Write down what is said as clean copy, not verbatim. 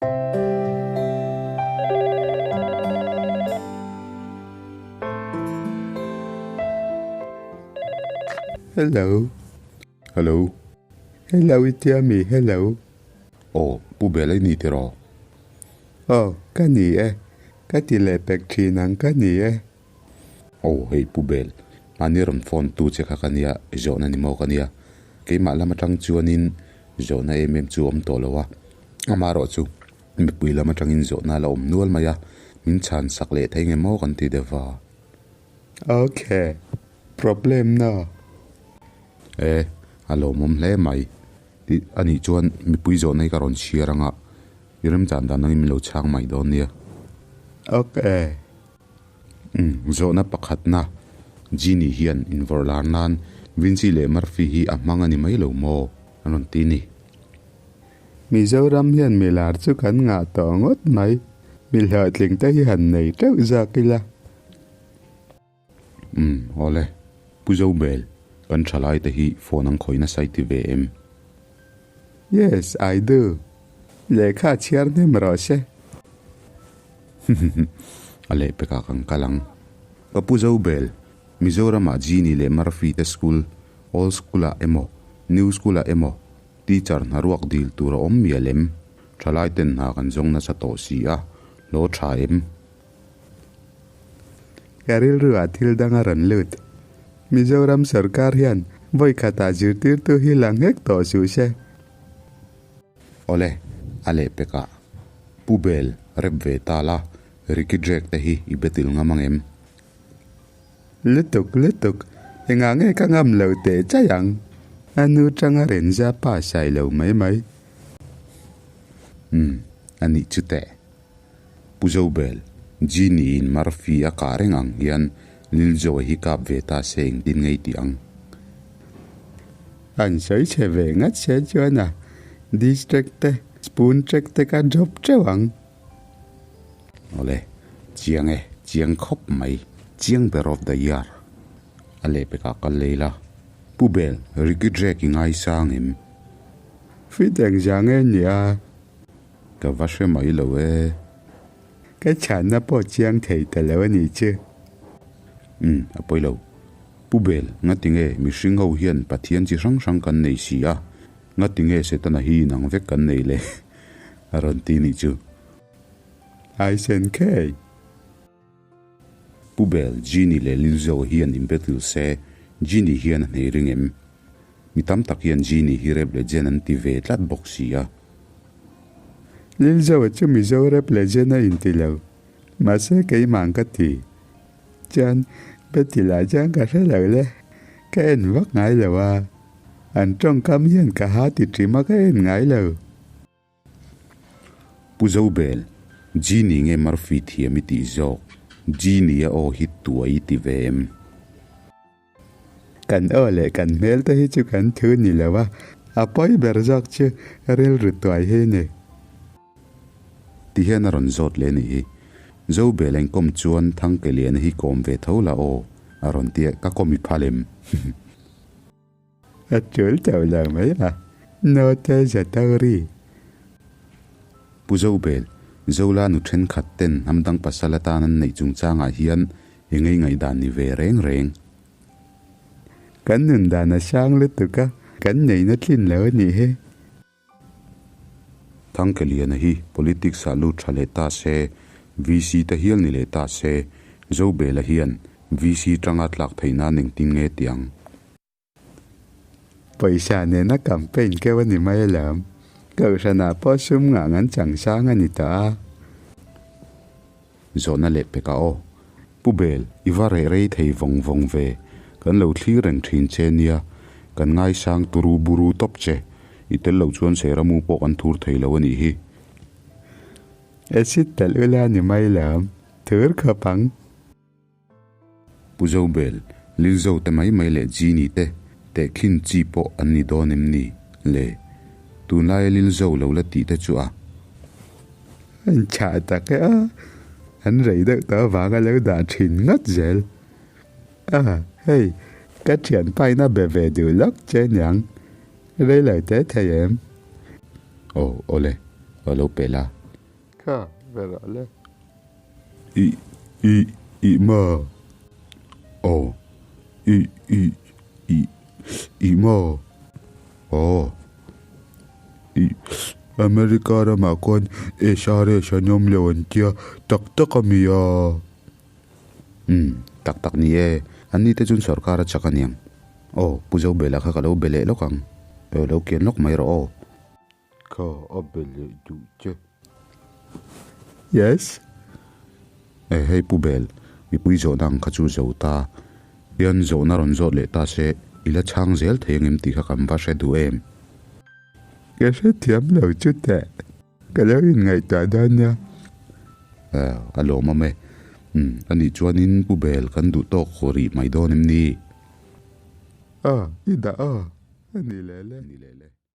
Hello. Hello. Hello i tia mi hello. Aw, Pu Bela i ni tiraw? Aw, ka ni e. Ka ti leh pek thin ang ka ni e. Aw, hei Pu Bel, mahni rawn phone tu che kha ka nia, zawhna ni maw ka nia. Keimah lam atang chuanin zawhna em em chu a awm tawh lo a, amaherawh chu mipui lam atangin zawhna a la awm nual mai a, min chhan sak leh thei nge maw kan ti deuh va. Ok, problem no. E, a lawmawm hle mai. Tih a nih chuan mipui zawhna hi ka rawn chhiar ang a, i remchan dan angin min lo chhang mai dawn nia. Ok. Umm, zawhna pakhatna, Genie hian invawrh lar nan Vincy leh Murphy hi a hmang a ni mai lo maw? An rawn ti ni. Mizoram hian milar chu kan ngah tawh ngawt mai, mi hlawhtling te hi han nei teuh zawk ila. Umm, awle, Pu Zobel, kan thalai te hi phone an khawih nasa i ti ve em? Yes, I do. Lehkha chhiar hnem rawh se. Huhuhu, a lehpekah kan kal ang. Ka Pu Zobel, Mizoramah Genie leh Murphy te school, Old School-ah emaw, New School-ah emaw, teacher hna ruak dil tur a awm mial em? Thalai ten hna kan zawng nasa tawh si a, hlaw tha em? Ka rilru ah thil dang a rawn lut. Mizoram sorkar hian vawi khatah zirtirtu hi la nghek tawh suh se. Awle, a lehpekah Pu Bel rep ve ta la, Ricky Drake te hi i betil ngam ang em? Lutuk lutuk, engah nge ka ngam lo teh chai ang? A nu tanga Renza pa sai lo mai mai. Umm, a nih chu teh. Pu Zobel, Genie in Murphy a kah reng ang hian Lil Joe hi kap ve ta se engtin ngei tih ang? An sawi chhe ve ngat se chuan a distract te spoon track te ka drop teuh ang. Awle, chiang e, chiang khawp mai, chiang ber of the year. A lehpekah kal lei la. Pu Bel, Ricky Drake i ngaisang em? Fit engzah nge nia? Ka va hre mai lo e. Ka chhanna pawh chiang thei ta lo a nih chu. Umm, a pawi lo. Pu Bel, ngati nge mihring ho hian Pathian chi hrang hrang kan nei si a, ngati nge Setana hi inang vek kan nei le? A rawn ti nih chu. Aisen khei. Pu Bel, Genie leh Lilzo hian in battle se, Genie hian a hnei ring em? Mi tam tak hian Genie hi rap legend an ti ve tlat bawk si a. Lilzo chu Mizo rap legend a inti lo, mahse keimah ka ti. Chuan battle ah chuan ka hre lo le, ka en vak ngai lo a, an tawngkam hian ka ha ti ṭim a ka en ngai lo. Pu Zobel, Genie nge Murphy thiam i tih zawk? Genie a aw hi tuai i ti ve em? Kan aw leh kan hmel te hi chu kan thu ni lo a, a pawi ber zawk chu rilru tuai hi ni. Ti hian a rawn zawt leh nih hi. Zobel engkawm chuan Thangkeliana hi kawm ve tho la aw a rawn ti a, ka kawm i phal em? A tul teuh lo mai a, naute Zatori. Pu Zobel, Zola nu thenkhat ten hnam dang pasal atan an neih chungchangah hian eng ei ngaihdan ni ve reng reng. Kan nun dan a sang lutuk a, kan neihna tlin lo a nih hi. Thangkeliana hi politics ah lut tha leh ta se, VC te hial ni leh ta se, Zobela hian VC tanga tlak theih nan engtin nge ti ang? Pawisa nena campaign keuh a ni mai alawm. Kohhranah pawh sum ngah ngan chang sang a ni tawh a. Zawhna leh pekah aw. Pu Bel, i va reh rei thei vawng vawng ve. Kan lo thlir reng thin che nia. Kan ngaisang turu buru tawp che. I tel loh chuan Seramu pawh kan thur thei lo a nih hi. Acid telh ula ni mai lawm. Thur khawp ang. Pu Zobel, Lilzo te mai mai leh Genie te tehkhin chi pawh an ni dawn em ni le? Tunlaia Lilzo lo la tih te chu a. An chhah tak e a, an rei deuh tawh avanga lo dah thin ngawt zel. A, hei, ka thianpain a be ve duh lawk che niang, rei lo teh thei em? Aw, awle, ka lo pe la. Kha ve rawh le. I i i maw? Aw. I i i i maw? Aw. I America ramah khuan SRS an awm lo an tia tak tak a mi a? Umm, tak tak ni e. An ni te chuan sorkar a chak aniang. Aw, Pu Zobela kha ka lo be leh lawk ang. Aw, lo kian lawk mai rawh aw. Kha a be leh duh che. Yes. E hei Pu Bel, mipui zawhna ang kha chu zo ta. Hian zawhna rawn zawt leh ta se, i la chhang zel thei angem tih kha kan va hre duh em? Ka hrethiam lo chu teh. Ka lo inngaihtuah dawn nia. E, a lawmawm e. Umm, anih chuanin Pu Bel kan duh tawk rih mai dawn em ni? Aw, i dah aw. A ni leh le.